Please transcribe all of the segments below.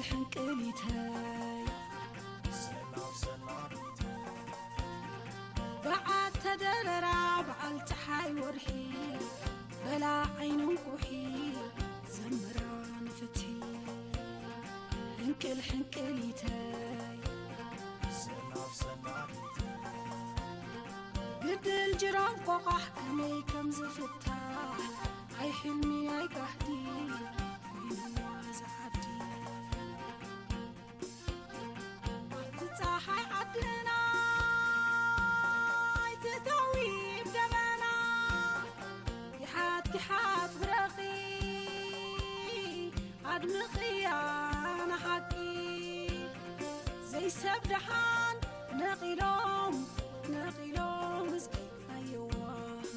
ሕንቅሊተይ ሰላም ሰላም በዓል ተደረራ በዓል ፀሓይ ወርሒ በላ ዓይኑን ቁሒ ዘምራ ንፍትሒ ሕንቅል ሕንቅሊተይ ሰላም ሰላም ግድል ጅራን ቆቓሕ ከመይ ከም ዝፍታሕ ኣይ ሕልሚ ኣይ ጋህዲ ኮይንዋ ዝዓዲ ኣብቲ ፀሓይ ዓድና ኣይትእተዊ ደበና ይሓት ይሓት ብረኺ ኣድምቕያ ንሓቂ ዘይሰብ ደሓን ነቒሎም ነቒሎም እስኪ ኣየዋህቡ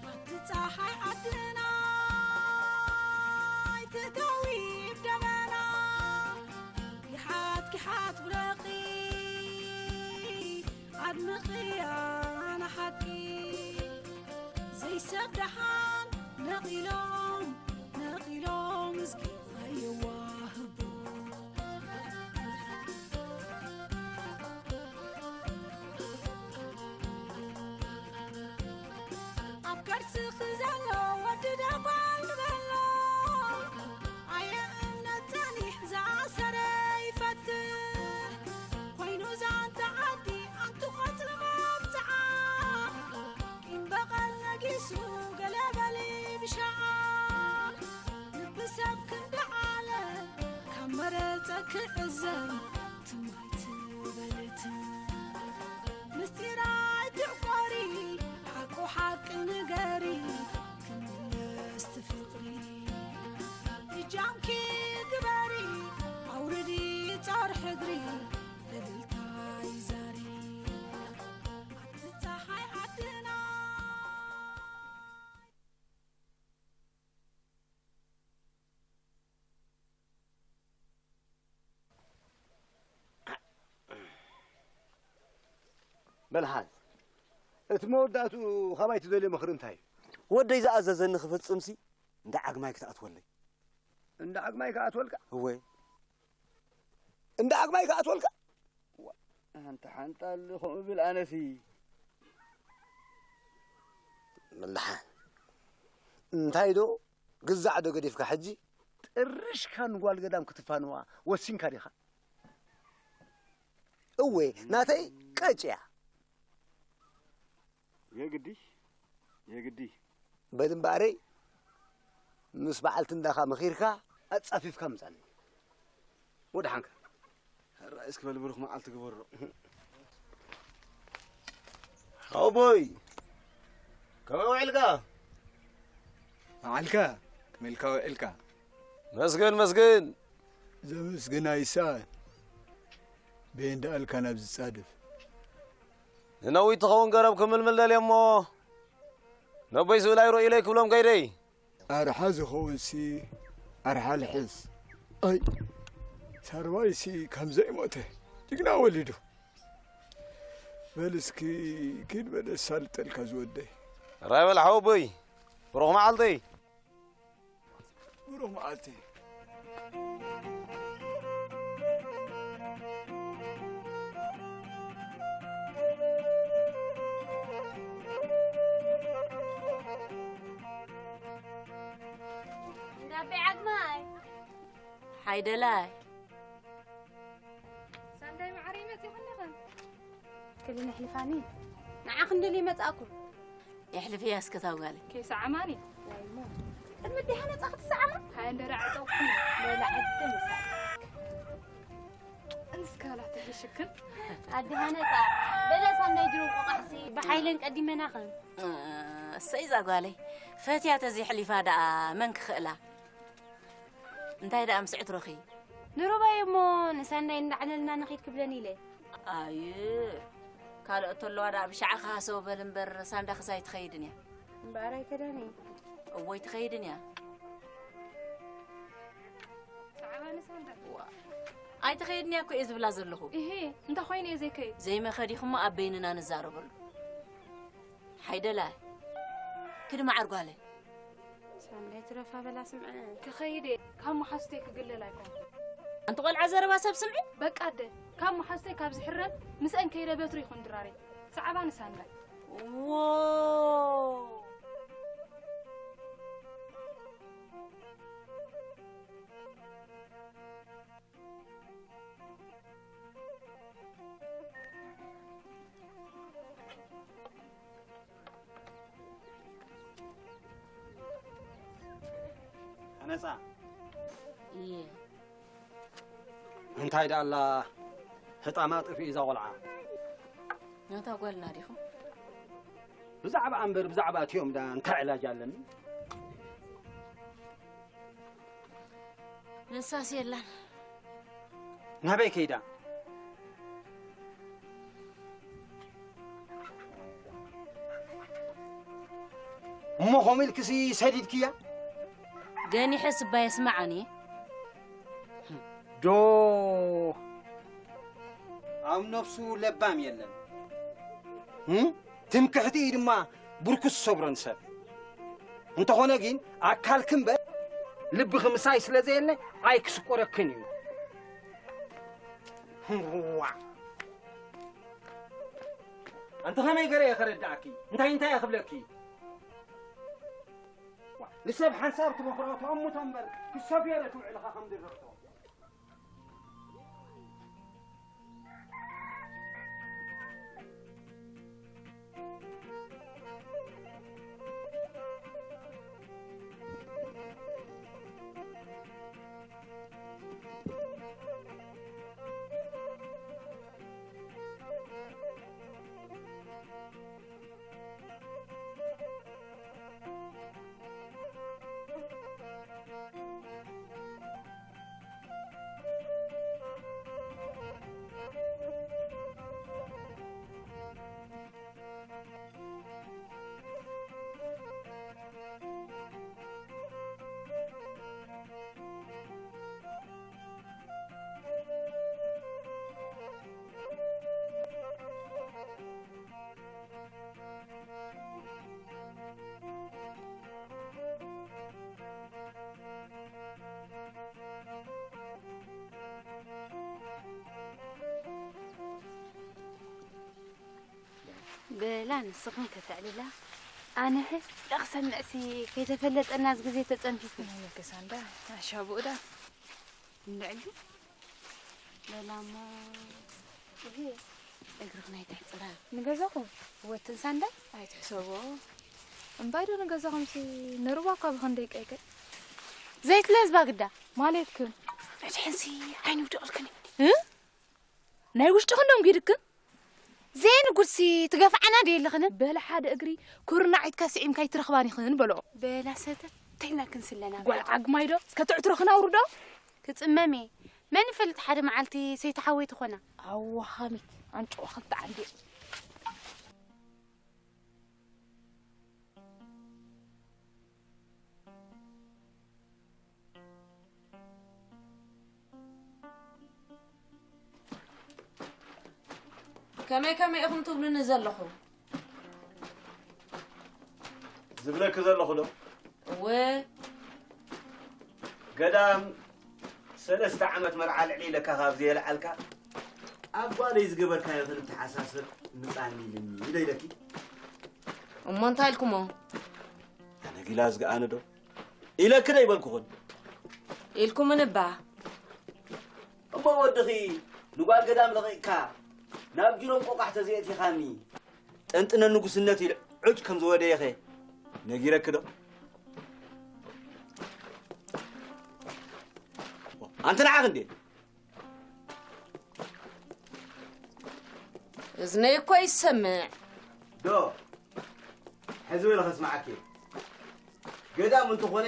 ኣብቲ ፀሓይ ዓድና ኣይትእተዊ ደበና ይሓት ይሓት ብረኺ ኣድምቕያ ንሓቂ ዘይሰብ ደሓን ነቒሎም ነቒሎም እስኪ ኣይዋህቡ ኣብ ከርስኺ ዘሎ ወዲ ደጓል በሎ ኣየ እምነት ጸኒሕ ዝኣሰረ ይፈትሕ ኮይኑ ዛንታ ዓዲ ኣንቱ ቐጽሪ መብጽዓ ቂም በቐል ነጊሱ ገለ በሊ ብሻዓ ልቢ ሰብ ክንዲ ዓለ ካብ መረጸ ክዕዘብ ትማይ ትበልት ምስጢር ኣይትዕቆሪ ሓቁ ሓቂ ንገሪ ክምለስ ትፍቕሪ እጃምኪ ግበሪ ኣውርዲ ጾር ሕድሪ እልልታ ይዛሪ ኣብቲ ፀሓይ ዓድና በል ሓዝ እቲ መወዳእትኡ ካባይ ትደልዮ ምኽሪ እንታይ እዩ? ወደይ ዝኣዘዘኒ ክፍጽምሲ እንዳ ዓግማይ ክትኣትወለይ። እንዳ ዓግማይ ክኣትወልካ? እወ። እንዳ ዓግማይ ክኣትወልካ? ኣንታ ሓንጣል ከምኡ ብል ኣነሲ። ምልሓን እንታይ ዶ ግዛዕ ዶ ገዲፍካ ሕጂ? ጥርሽካ ንጓል ገዳም ክትፋንዋ ወሲንካ ዲኻ? እወ ናተይ ቀጭያ። የግዲ የግዲ። በል እምበኣረይ ምስ በዓልቲ እንዳኻ መኺርካ ኣጻፊፍካ ምጻኒ። ወድሓንካ። ሕራይ እስኪ በል ብሩኽ መዓልቲ ግበሮ። ኣቦይ ከመይ ውዒልካ? መዓልከ ከመይ ኢልካ ውዒልካ? መስግን መስግን። ዘመስግን ኣይሰኣን። በየን ደኣልካ ናብ ዝጻድፍ። ንነዊት ትኸውን ገረብ ክምልምል ደልየ እሞ ነቦይ ስእላይ ሮኢለይ ክብሎም ከይደይ። ኣርሓ ዝኸውንሲ ኣርሓ ልሕዝ። ኣይ ሳርባይሲ ከም ዘይሞተ ጅግና ወሊዱ። በል እስኪ ኪድ በል ኣሳልጠልካ ዝወደይ። ራይ በል ሓወቦይ ብሩኽ መዓልተይ። ብሩኽ መዓልቲ። እንዳቤ ዓግማይ ሓይደላይ ሳንዳይ መዓረይ መፂኹ ኣለኸ ክልን ኣሕልፋኒ ንዓ ክንደል ይመፃእኩ የሕልፍያ እስከ ታውጋለ ከይሰዓማኒ ዋይሞ ቅድሚ ዲሓ ነፃ ክትሰዓማ ሃየ እንደራ ዕፀውኩና ሌላ ዓዲ ምሳእ እንስካላ ተሕሽክን ኣዲሃ ነፃ በለ ሳንዳይ ጅሮ ቆቃሕሲ ብሓይለን ቀዲመናኸ እሰይ ዛጓለይ ፈትያ ተዘይሕሊፋ ደኣ መን ክኽእላ እንታይ ደኣ ምስዕትሮኺ ንሩባይ እሞ ንሳናይ እንዳዕለልና ንኺድ ክብለን ኢለ ኣይ ካልኦት ተለዋ ደኣ ብሻዕኻ ሃሰው በል እምበር ሳንዳ ክሳይ ትኸይድን እያ እምበኣር ኣይከደኒ እወይ ትኸይድን እያ ኣይትኸይድን እያ እኮ እየ ዝብላ ዘለኹ እሂ እንታይ ኮይኑ እየ ዘይከይድ ዘይመኸዲኹሞ ኣብ በይንና ንዛረበሉ ኣይደላይ። ክዲ መዓር ጓለይ። ሳምራይ ትረፋ በላ ስምዐ። ክኸይድ እየ። ካብ መሓዙተይ ክግለል ኣይኮንኩን። ኣንቲ ቆልዓ ዘረባ ሰብ ስምዒ። በቃ ኣደ፣ ካብ መሓዙተይ ካብ ዝሕረም ምስአን ከይደ በትሪ ይኹን ድራረይ። ሰዓባ ንሳምራይ። ዎ። ኣነጻ። እየ። እንታይ ደኣላ ህጣማ ጥፍኢ እዛ ቆልዓ? ናታ ጓልና ዲኹም? ብዛዕባ እምበር ብዛዕባ እቲኦም ዳ እንታይ ዕላጅ ኣለኒ? ንሳስ የላን። ናበይ ከይዳ? እሞ ኸምኡ ኢልክሲ ሰዲድክያ? ገኒሐ ስባ የስምዓኒ። ዶ ኣብ ነፍሱ ለባም የለን። እም? ትምክሕቲ እዩ ድማ ብርኩስ ሰብረን ሰብ። እንተኾነ ግን ኣካልኪ እምበር ልብኺ ምሳይ ስለ ዘየለ ኣይክስቆረክን እዩ። ዋ። ኣንቲ ከመይ ገረ እየ ከረድኣኪ? እንታይ እንታይ እየ ክብለኪ? ዋ፣ ንሰብ ሓንሳብ ትመኽሮ ተቐምጦ እምበር ክሰፍዮ ዶ ትውዕልኻ ከም ድርዕቶ? በላ ንስኽን ከተዕልላ፣ ኣነኸ ደቕሰምዕሲ ከይተፈለጠናስ ግዜ ተጸንፊፉ። መገሳንዳ ኣሻቡእዳ እንድዕሉ። በላሞ፣ እሄ፣ እግርኽን ኣይትሕጽራ። ንገዛኹም? ወትን ሳንዳይ? ኣይትሕሰቦ። እምባይ ዶ ንገዛኹምሲ ንርዋ እኳ ብኽንደይ ቀይቀይ። ዘይትለዝባ ግዳ። ማለትክን? መድሕንሲ ዓይኒ ውድቕልክን እዩ። እ? ናይ ውሽጥኽን ዶ እንጊድክን? ዜን ጉድሲ ትገፍዓና ዶ የለኽን? በለ ሓደ እግሪ ኩርናዒትካ ስዒምካ ኣይትረኽባን ኢኽን በሎ። በላ ሰተት ተይና ክንስለና። ጓል ዓግማይ ዶ? እስከ ትዕትሮ ክነውርዶ? ክጽመም እየ። መን ይፈልጥ ሓደ መዓልቲ ሰይቲ ሓወይ ትኾና። ኣዋኻሚት ኣንጭዋ ክልተ ዓንዲ። ከመይ ከመይ ኢኹም ትብሉኒ ዘለኹም? ዝብለኪ ዘለኹ ዶ? እወ። ገዳም ሰለስተ ዓመት መርዓ ልዕሊ ኢለካ ካብ ዘየልዓልካ፣ ኣብ ጓለይ ዝገበርካዮ ክንተሓሳስብ ምጻኒ ኢልኒ ዶ ኢለኪ? እሞ እንታይ ኢልኩሞ? ኣነ ጊላ ዝገኣነ ዶ? ኢለኪ ዶ ኣይበልኩኽን? ኢልኩምኒ እባ። እሞ ወድኺ ንጓል ገዳም ለቒቕካ ናብ ጅሮም ቆቋሕ ተዘየእቲኻኒ፣ ጠንጥነ ንጉስነት ኢሉ ዕጭ ከም ዝወደየኸ ነጊረኪ ዶ? ኣንቲ ንዓኺ እንዴ? እዝነይ እኮ ይሰምዕ። ዶ፣ ሕዚ ወይለ ከስምዓኪ። ገዳም እንተኾነ፣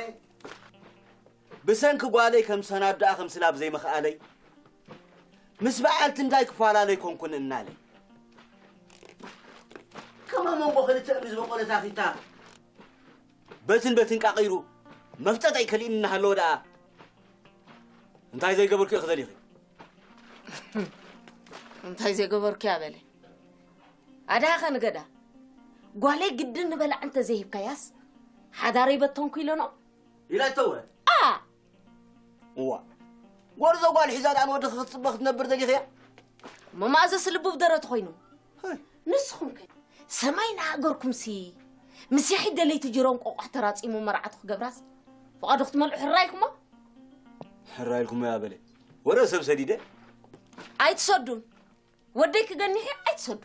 ብሰንኪ ጓለይ ከም ሰናዳኣ ከም ስላብ ዘይምኽኣለይ፣ ምስ በዓልቲ እንታይ ክፈላለይ ኮንኩን እናለ። ከመ መንጎ ክልተ እምኒ ዝበቆለ ታኺታ፣ በትን በትን ቃቒሩ፣ መፍጠጥ ኣይከልእን እናሃለወ ደኣ፣ እንታይ ዘይገበርኩ ኢኺ ዘሊኺ? እንታይ ዘይገበርኩ እያ በለ። ኣድሃኸ ንገዳ። ጓለይ ግድን ንበላዕ እንተ ዘይሂብካያስ ሓዳረይ በተንኩ ኢለኖ። ኢላቶ ወ? ኣ! እዋ፣ ጎርዞ ጓል ሒዛ ደኣ ንወዲ ክትጽበ ክትነብር ደሊኽያ? እሞ መኣዘስ ልቡ ብደረቱ ኮይኑ? ሀይ። ንስኹም ከ ሰማይ ንሃገርኩምሲ ምስ ያሒ ደለይቲ ጅሮም ቆቋሕ ተራጺሙ መርዓቱ ክገብራስ ፍቓዱ ክትመልዑ ሕራይኩሞ? ሕራይልኩሞ እያ በለ። ወረ ሰብ ሰዲደ? ኣይትሰዱን። ወደይ ክገንሕ እየ፣ ኣይትሰዱ።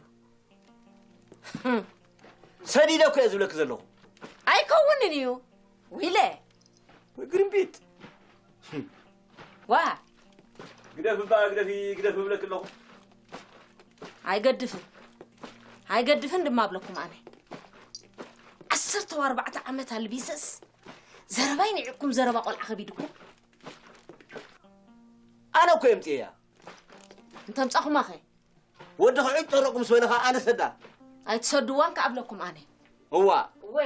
ሰዲደ እኮ እየ ዝብለኪ ዘለኹ። ኣይከውንን እዩ። ዊለ። ወይ ግርምቢጥ። ዋ። ግደፍ እባ፣ ግደፊ፣ ግደፍ እብለኪ ኣለኹ። ኣይገድፍን። ኣይገድፍን ድማ እብለኩም ኣነ። ዓሰርተ ኣርባዕተ ዓመት ኣልቢሰስ ዘረባይ ንዒቕኩም ዘረባ ቆልዓ ከቢድኩም። ኣነ እኮ የምፅእያ። እንተምፃኹማ ኸ? ወዲ ኽዑጭ ጠረቁ ምስ በለ ኸዓ ኣነ ሰዳ። ኣይትሰድዋን ከኣ እብለኩም ኣነ። እዋ። እወ።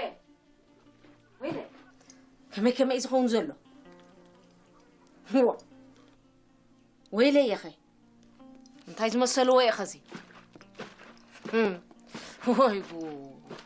ወይለ። ከመይ ከመይ እዩ ዝኸውን ዘሎ? እዋ። ወይለ የኸ። እንታይ ዝመሰልዎ እየ ኸዚ? እም። ወይ ጉድ።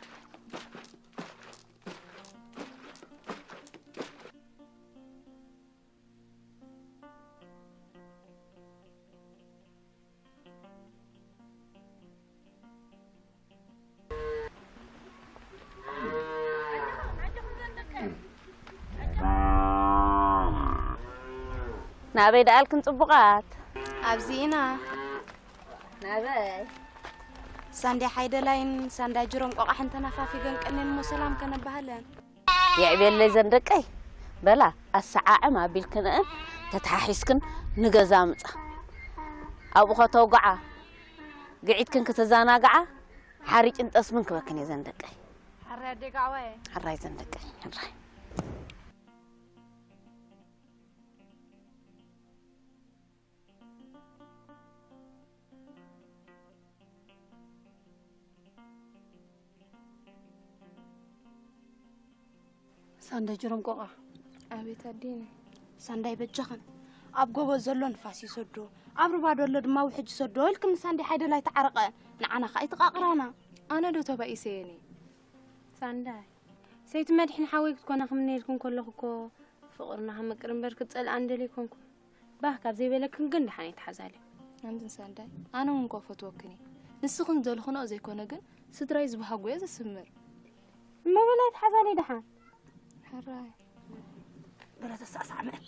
ናበይ ደኣልክን ጽቡቓት? ኣብዚ ኢና። ናበይ? ሳንዴ ሓይደላይን ሳንዳ ጅሮም ቆቓሕን ተናፋፊገን ቀኔን እሞ ሰላም ከነባህለን። የዕቤለይ ዘን ደቀይ። በላ ኣሰዓዕም ኣቢልክንእን ተተሓሒዝክን ንገዛ ምጻ። ኣብኡ ከተውግዓ፣ ግዒትክን ከተዘናግዓ፣ ሓሪጭን ጠስምን ክበክን እየ ዘን ደቀይ። ሕራይ ኣደይ ጋዕዋየ። ሕራይ ዘን ደቀይ፣ ሕራይ። ሳንዳይ ጅሮም ቆቓ። ኣቤት ኣዴነ። ሳንዳይ በጃኽን። ኣብ ጎቦ ዘሎ ንፋስ ይሰዶ፣ ኣብ ሩባ ደሎ ድማ ውሕጅ ይሰዶ ኢልክን ሳንዳይ ሓይደላይ ተዓረቐ። ንዓና ኸኣ ኣይትቓቕራና። ኣነ ዶ ተባኢሰ እየ እኔ? ሳንዳይ፣ ሰይቲ መድሕን ሓወይ ክትኮና ክምነየልክን ከለኹ እኮ ፍቕርና ክምቅር እምበር ክጸልኣን ደልየ ኣይኮንኩን። ባህ ካብ ዘይበለክን ግን ደሓን ኣይትሓዛለ። ኣንትን ሳንዳይ፣ ኣነ እውን እኮ ፈትወክን እየ። ንስኽን ዘልኽንኦ ዘይኮነ ግን ስድራይ ዝበሃጎ እየ ዘስምር። እሞ በላ ኣይትሓዛለ ደሓን። ሕራይ። በላ ተሳዕሳዕ መን።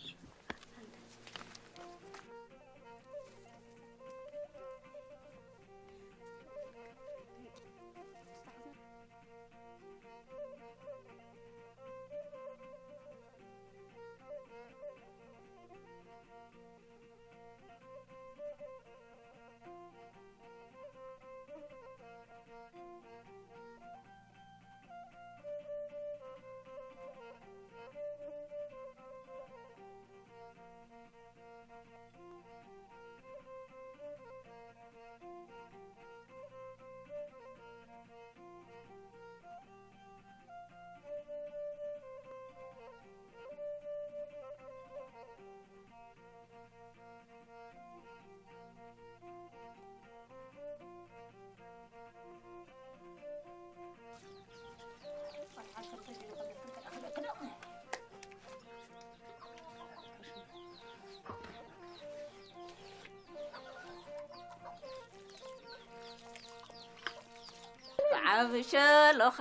ብዓቢ ሸሎኻ፣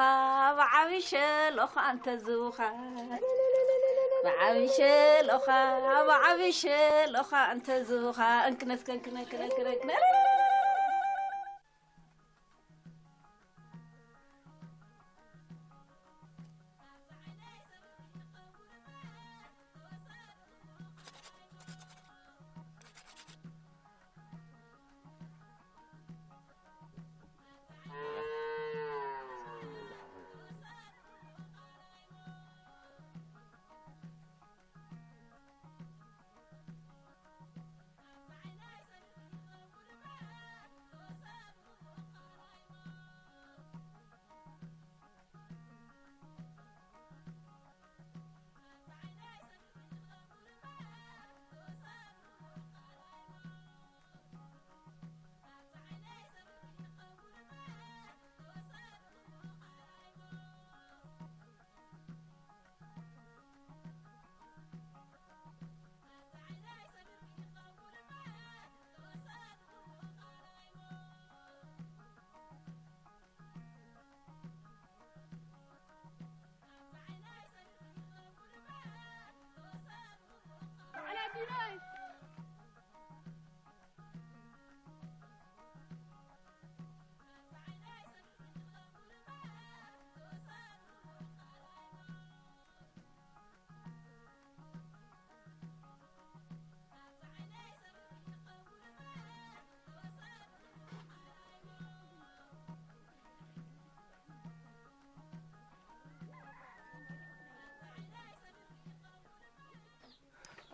ብዓቢ ሸሎኻ እንተዝብኻ፣ ብዓቢ ሸሎኻ፣ ብዓቢ ሸሎኻ እንተዝብኻ፣ እንክነስከ፣ እንክነ፣ እንክነ፣ እንክነ፣ እንክነ።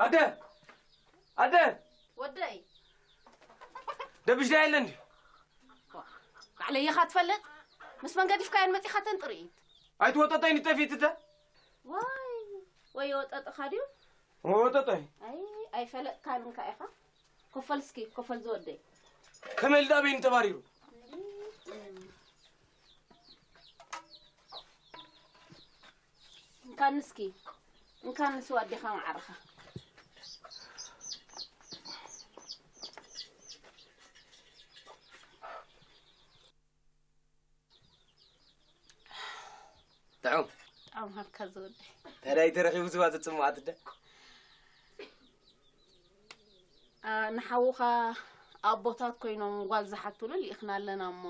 ኣደ! ኣደ! ወደይ! ደብሽ ዳ የለን ድዩ? ዋ፣ ባዕለይ ኢኻ ትፈልጥ? ምስ መን ገዲፍካየን መጺኻተን ጥርኢት? ኣይትወጠጠይን ጠፊት እተ? ዋይ፣ ወይ ወጠጥኻ ድዩ? ወጠጠይ። ኣይ፣ ኣይፈለጥካን እንካ ኢኻ። ኮፈል እስኪ፣ ኮፈል ዝወደይ። ከመይ ኢሉ ዳ በይኑ ተባሪሩ? እንካን እስኪ፣ እንካን ንሱ ኣዴኻ ማዕረኻ። ጥዑም። ጥዑም ሃብካ ዝወደይ። ተዳይ ተረኺቡ ዝዋ ዝጽምዋት እደ። ኣ፣ ንሓውኻ ኣቦታት ኮይኖም ጓል ዝሓቱሉ ልኢኽና ኣለና እሞ፣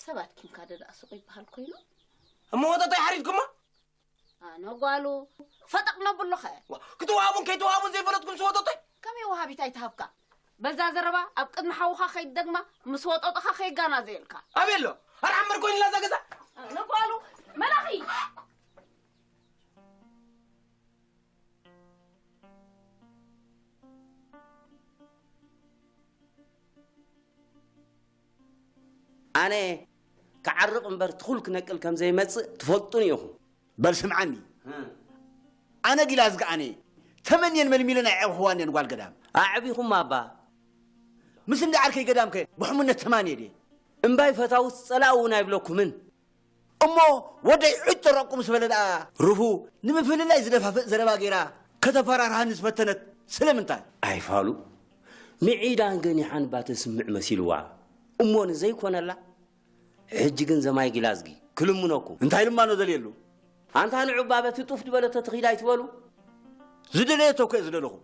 ሰባት ኪንካ ደዳእ ሱቕ ይበሃል ኮይኑ። እሞ ወጠጦ ይሓሪድኩሞ? ኣነ ጓሉ ፈጠቕ ነብሎ ኸ? ዋ፣ ክትወሃቡን ከይትወሃቡን ዘይፈለጥኩም ምስ ወጠጦ? ከመይ ወሃቢት ኣይትሃብካ? በዛ ዘረባ ኣብ ቅድሚ ሓውኻ ከይትደግማ፣ ምስ ወጠጦኻ ከይጋናዘየልካ። ኣበይ ኣሎ? ኣርሓመር ኮይኑላ እዛ ገዛ? ኣነ ጓሉ መላኺ። ኣነ ክዓርቕ እምበር ትኹል ክነቅል ከም ዘይመጽእ ትፈልጡኒ ኢኹም። በል ስምዓኒ። ኣነ ጊላዝግ ኣነ ተመንየን መልሚለን ኣዕብኹዋን እየን ጓል ገዳም። ኣዕቢኹም ኣባ። ምስ እንዳ ዓርከይ ገዳምከ ብሕሙነት ተማንየ ድየ? እምባይ ፈታውስ ጸላእ እውን ኣይብለኩምን። እሞ ወደይ ዕጭ ረቁ ምስ በለ ደኣ ሩፉ ንምፍልላይ ዝደፋፍእ ዘረባ ገይራ ከተፈራርሃኒ ዝፈተነት ስለምንታይ? ኣይፋሉ። ምዒዳን ገኒሓን እባ ተስምዕ መሲልዋ። እሞ ንዘይኮነላ፣ ሕጂ ግን ዘማይ ጊላዝጊ ክልምነኩም። እንታይ ልማኖ ደልየሉ? ኣንታ ንዑ እባ በቲ ጡፍ ዝበለ ተትኺድ ኣይትበሉ? ዝደለየቶ እኮ እየ ዝደለኹ።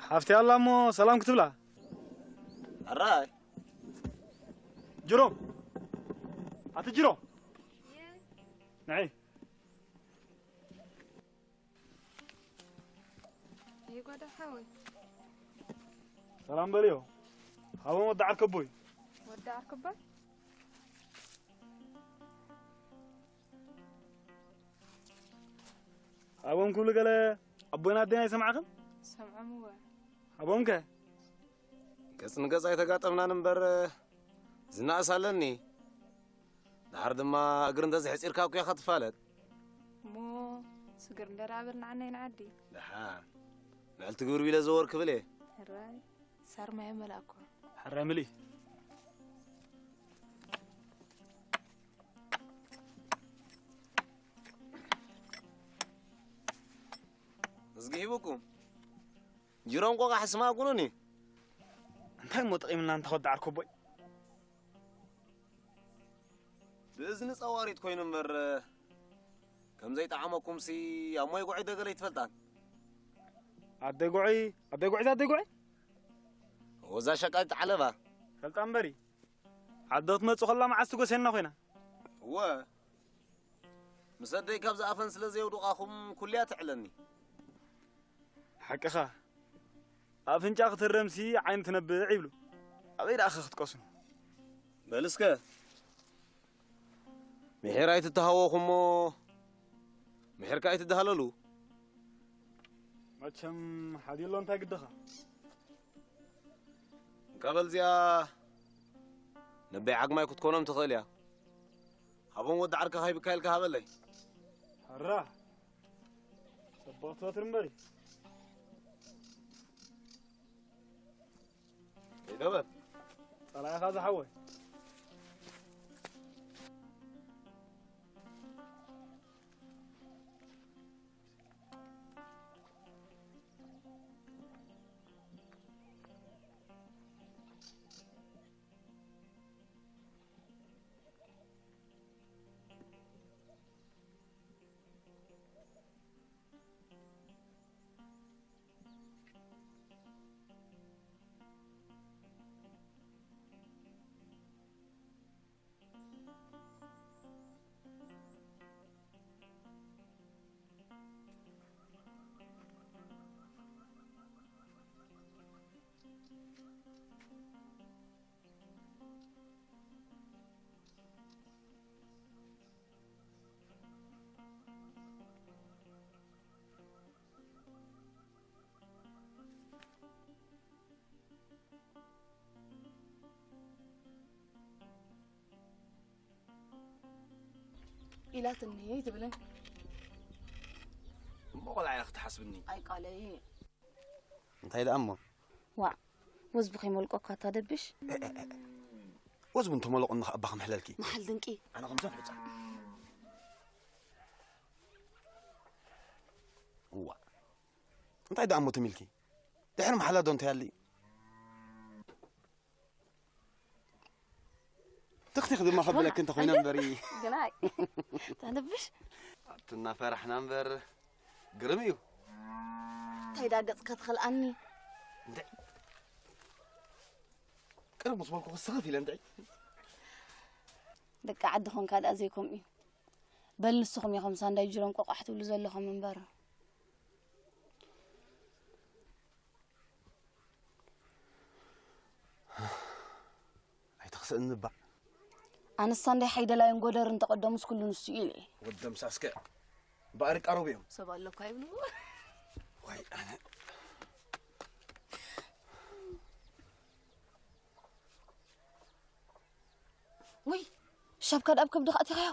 ሓፍቲ ኣላ እሞ ሰላም ክትብላ። ኣራይ። ጅሮም። ኣቲ ጅሮም። ንዒ። ይህ ጓዳ ሓወይ። ሰላም በልዮ። ሃቦም ወዲ ዓርከቦይ። ወዲ ዓርከቦይ? ሃቦም ክብሉ ገለ ኣቦይን ኣደይን ኣይሰማዕኽን? ሰምዖም እወ። ሃቦም ከ? ገጽ ንገጽ ኣይተጋጠምናን እምበር ዝነኣስ ኣለኒ። ደሓር ድማ እግሪ እንተዘይሕጺርካ እኮ ኢኻ ትፋለጥ። እሞ ስግር እንደ ደኣ በል ንዓና ይንዓዲ። ደሓን። ምዕልቲ ግብሪ ቢለ ዘወር ክብል እየ። ሕራይ። ሳር ማይ መላእኮ። ሕራይ ምሊ። እዝጊ ሂቡኩም። ጅሮም ቆቃሕ ስማ ኩኑኒ። እንታይ እሞ ጠቒምና እንተ ኸወዲ ዓርኮቦይ? ብእዝኒ ጸዋሪት ኮይኑ እምበር፣ ከም ዘይጠዓመኩምሲ ኣብ ሞይ ጉዐይ ደገለ ኣይትፈልጣን። ኣደይ ጉዐይ፣ ኣደይ ጉዐይ፣ ኣደይ ጉዐይ? እወ፣ እዛ ሸቃሊት ዓለባ። ፈልጣ እምበሪ፣ ዓዲ ክትመጽእ ከላ መዓስ ትጎስየና ኮይና? እወ፣ ምስ ኣደይ ካብ ዝኣፈን ስለ ዘየውድቓኹም ኩሉያ ትዕለኒ። ሓቅኻ። ኣፍንጫ ክትረምሲ ዓይኒ ትነብዕ ይብሉ። ኣበይ ደኣ ኸ ክትቀስኑ? በል እስከ፣ ምሒር ኣይትተሃወኹ እሞ፣ ምሒርካ ኣይትደሃለሉ። መቸም ሓዲሎ እንታይ ግድኻ? እንካ በል እዚኣ፣ ነበይ ዓግማይ ክትኮኖም ትኽእል እያ። ሃቦም ወዲ ዓርከኻ ሂብካ ኢልካ ሃበለይ። ሕራ። ጽቡቕ ትበትር እምበሪ። ይደበል። ጸላኢኻ ዝሓወይ። ኢላትኒ ኣይትብልን። እሞ ቆልዓ ኢላ ክትሓስብኒ። ኣይ ቃለይ። እንታይ ደኣ እሞ? ዋዕ፣ ወዝቢ ከይመልቆካ እታ ደብሽ። ወዝቢ እንተመለቑኒ ከኣ እባ ክምሕለልኪ። መሓል ድንቂ። ኣነ ከምዛ ሕጻን። እዋ። እንታይ ደኣ እሞ ትም ኢልኪ? ድሕሪ መሓላ ዶ እንታይ ኣሊ? ትኽትኽ ድማ ከብለኪ እንተኾይነ እምበሪ። ግናይ። ተንብሽ። ኣቲ እናፈራሕና እምበር ግርም እዩ። እንታይ ዳ ገጽካ ትኸልኣኒ? እንደ ቅርብ ምስ በልኩ ክስኽፍ ኢለ እንደ ደቂ ዓዲ ኾንካ ደኣ ዘይከምኡ እዩ። በል ንስኹም ኢኹም ሳንዳይ ጅሮም ቆቋሕ ትብሉ ዘለኹም እምበር። ኣይተኽስእኒ እባ። ኣነስ ሳንዳይ ሓይደላይን ጎደርን ተቐደሙስ ኩሉ ንሱ ኢለ እየ። ወደም ሳስከ በኣሪ ቃረቡ እዮም። ሰብ ኣለኳ ይብሉ። ዋይ ኣነ። ውይ፣ ሻብካ ደኣብ ከብድኻ ኣቲኻዮ።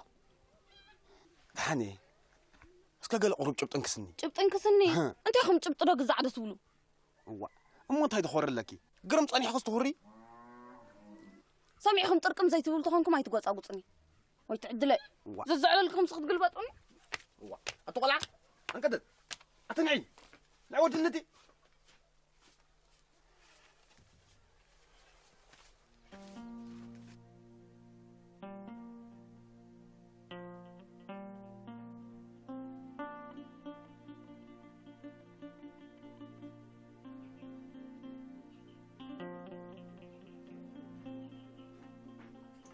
ደሓን እየ። እስከ ገለ ቁሩብ ጭብጥን ክስኒ። ጭብጥን ክስኒ? እህ። እንታይ ኢኹም ጭብጢ ዶ ግዛዕ ዶ ትብሉ? እዋ፣ እሞ እንታይ ትኾሪ ኣለኪ? ግርም ጸኒሕክስ ትኹሪ? ሰሚዕኹም ጥርቅም ዘይትብሉ ተኾንኩም ኣይትጎጻጉጽኒ። ወይ ትዕድለ። እዋ። ዝዝዕለልኩም ስኽ ትግልበጡኒ? እዋ፣ ኣቲ ቆልዓ፣ ኣንቀደል። ኣቲ ንዒ፣ ንዒ ወድልቲ።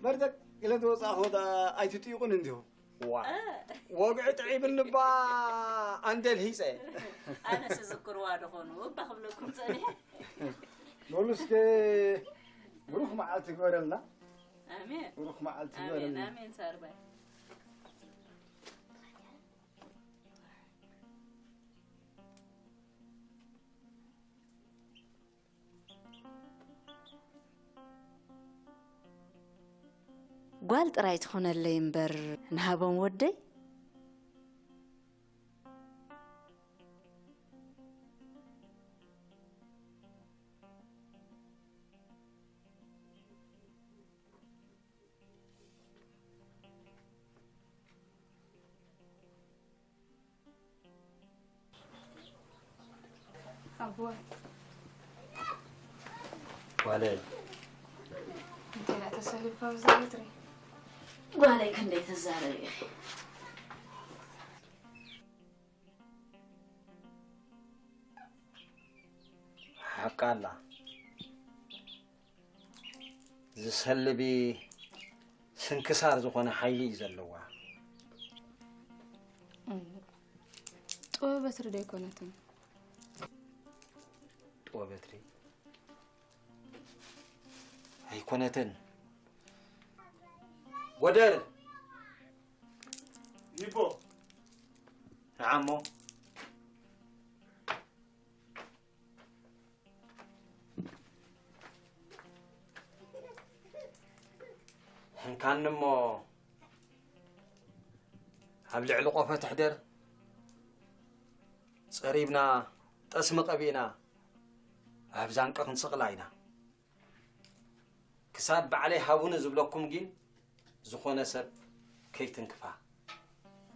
መርዘቅ ኢለ ዝወፃእኹ ዳ ኣይትጥይቑን እንዲኹም። ዋ። እ። ወግዒ ጥዒብኒ እባ ኣንደል ሂፀ። ኣነስ ዝክርዋ ደኾኑ እባ ክብለኩም ጸኒሐ። በሉ እስከ ብሩኽ መዓልቲ ይግበረልና። ኣሜን። ብሩኽ መዓልቲ ኣሜን፣ ይግበረልና። ኣሜን ሳርባይ። ጓል ጥራይ ትኹነለይ እምበር ንሃቦም ወደይ። ኣቦይ። ጓለይ። እንታይ ደኣ ተሰሊፍካ ብዛ በትሪ? ጓለይ ክንደይ ትዛረቢ ኢኺ? ሓቃ ኣላ። ዝሰልቢ ስንክሳር ዝኾነ ሓይሊ እዩ ዘለዋ። ጥበብ በትሪ ዶ ኣይኮነትን? ጥበብ በትሪ ኣይኮነትን። ወደር ይቦ ንዓሞ ህንካኒ እሞ ኣብ ልዕሊ ቆፎ ትሕደር። ጸሪብና፣ ጠስሚ ቀቢእና፣ ኣብ ዛንቂ ክንስቕላ ኢና። ክሳብ ባዕለይ ሃቡኒ ዝብለኩም ግን ዝኾነ ሰብ ከይትንክፋ።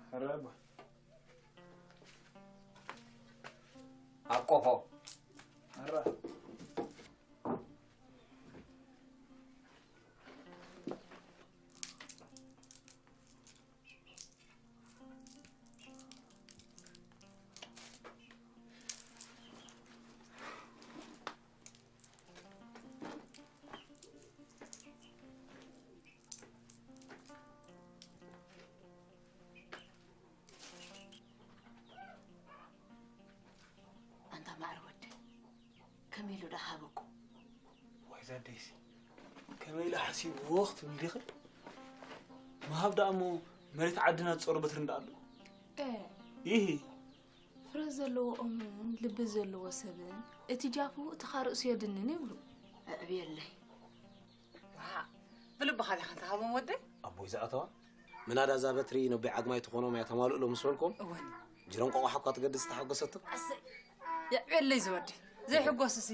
ሕረ ኣቦ። ኣብ ቆፎ። ሕረ። ኣንታ ማዕረ ወደይ፣ ከመይ ኢሉ ደኣ ሃበኩም? ዋይ ዛደይሲ፣ ከመይ ኢሉ ሓሲብዎ ክትብል ዲኺ? ምሃብ ደኣ እሞ መሬት ዓድና ዝጸሩ በትሪ እንዳ ኣሎ። እ። ይሂ። ፍረ ዘለዎ ኦምን ልቢ ዘለዎ ሰብን እቲ ጃፉ እቲ ኻርእሱ የድንን ይብሉ። ኣዕብየለይ። ዋእ፣ ብልብኻ ዲኻ እንተ ሃቦም ወደይ? ኣቦይ ዝኣተዋ? ምናዳ እዛ በትሪ ነቦይ ዓግማይ ትኾኖም እያ ተማልእሎ ምስ በልኩም፣ እወኒ። ጅሮም ቆቋሕ እኳ ትገድስ ተሓጎሰቶ። ኣሰይ፣ የዕብየለይ ዝወዲ። ዘይሕጎስሲ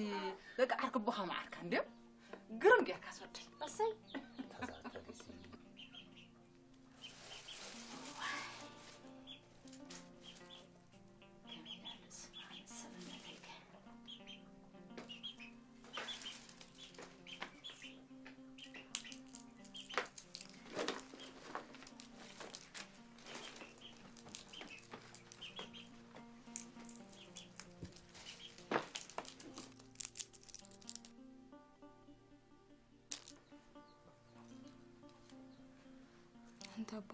ደቂ ዓርኪ ኣቦኻ መዓርካ እንድዮም። ግርም ጌርካ ዝወዲ። ኣሰይ። ተዛተሪሲ። ኣንታ ኣቦ፣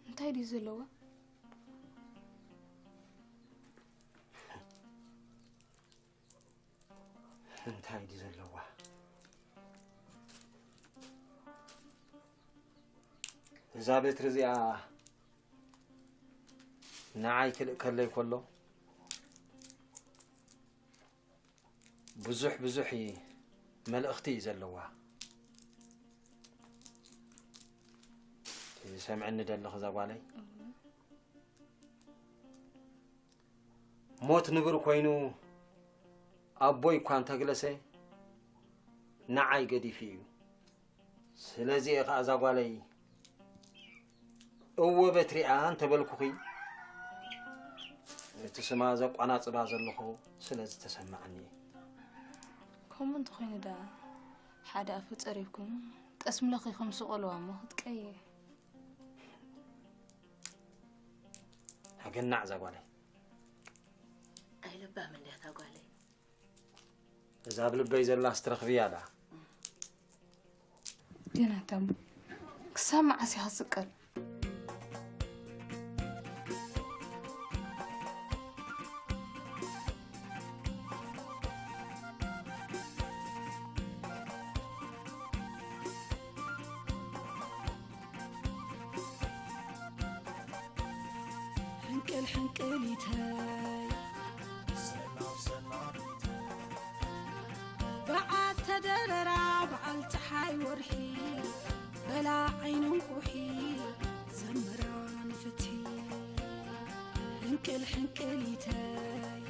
እንታይ ድዩ ዘለዋ? እንታይ ድዩ ዘለዋ? እዛ በትሪ እዚኣ ንዓይ ክልእከለይ ከሎ፣ ብዙሕ ብዙሕ መልእኽቲ እዩ ዘለዋ። ትሰምዕኒ ደለኽ እዛ ጓለይ? ሞት ንቡር ኮይኑ ኣቦይ እኳ እንተግለሰ፣ ንዓይ ገዲፉ እዩ። ስለዚ እየ ኸዓ እዛ ጓለይ እወ በትሪኣ እንተበልኩኺ፣ እቲ ስማ ዘቋናጽባ ዘለኹ ስለ ዝተሰማዓኒ እየ። ከምኡ እንተኾይኑ ደኣ ሓደ ኣፉ ጸሪብኩም ጠስሚ ለኺኹም ስቐልዋ እሞ ክትቀየ። ኣገናዕ እዛ ጓለይ። ኣይለባም እንድያ እታ ጓለይ። እዛ ኣብ ልበይ ዘላስ ትረኽብያ ደኣ። ግን ኣታ እሞ ክሳብ መዓስ ኢኻ ትስቀል? ሕንቅል ሕንቅሊተይ በዓል ተደረራ በዓል ፀሓይ ወርሒ በላ ዓይኒ እንቁሒ ዘምራ ንፍቲ ሕንቅል ሕንቅሊተይ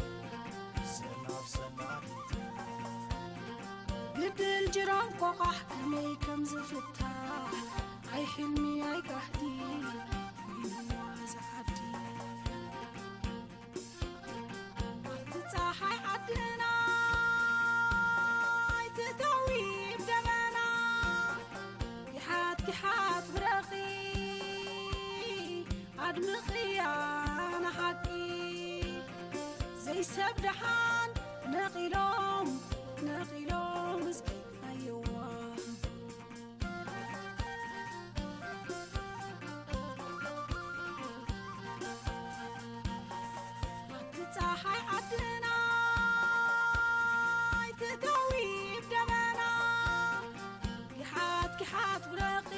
ግድል ጅራም ቆቓሕ ከመይ ከም ዝፍታሕ ኣይ ሕልሚ ኣይ ጋህዲ ኮይኑዋ ዝዓዲ ኣብቲ ፀሓይ ዓድና ኣይትእተዊ ደመና ጊሓት ጊሓት ብረኺ ኣድምቕያ ንሓቂ ዘይሰብ ደሓን ነቒሎም ነቒሎም እስኪ ኣየዋ ኣብቲ ፀሓይ ዓድና ኣይትእተዊ ደመና ጊሓት ጊሓት ብረኺ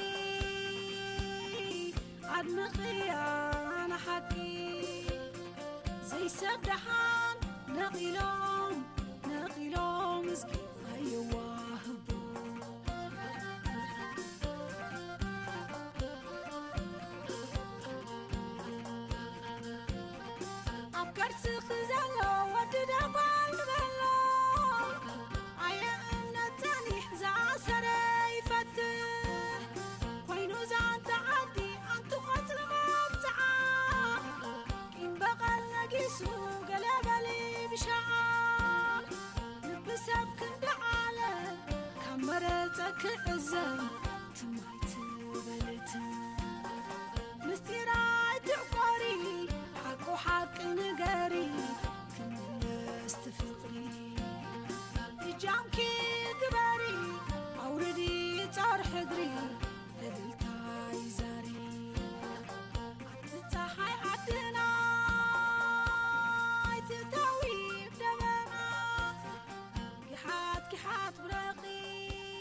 ኣድምቕያ ንሓቂ ዘይሰብ ደሓን ነቒሎም ነቒሎም እስኪ ኣየዋህቦ ኣብ ከርስኺ ዘሎ ወዲ ደጓል ንበሎ ኣየ እምነት ጸኒሕ ዝኣሰረ ይፈትሕ ኮይኑ ዛንታ ዓዲ ኣንቲ ቆጽሊ መብጽዓ ቂም በቐል ነጊሱ ገለ በሊ ብሻዓ ልቢ ሰብ ክንዲ ዓለ ካብ መረጸ ክዕዘብ ትማይ ትበልት ምስጢር ኣይትዕቆሪ ሓቁ ሓቂ ንገሪ ክምለስ ትፍቕሪ እጃምኪ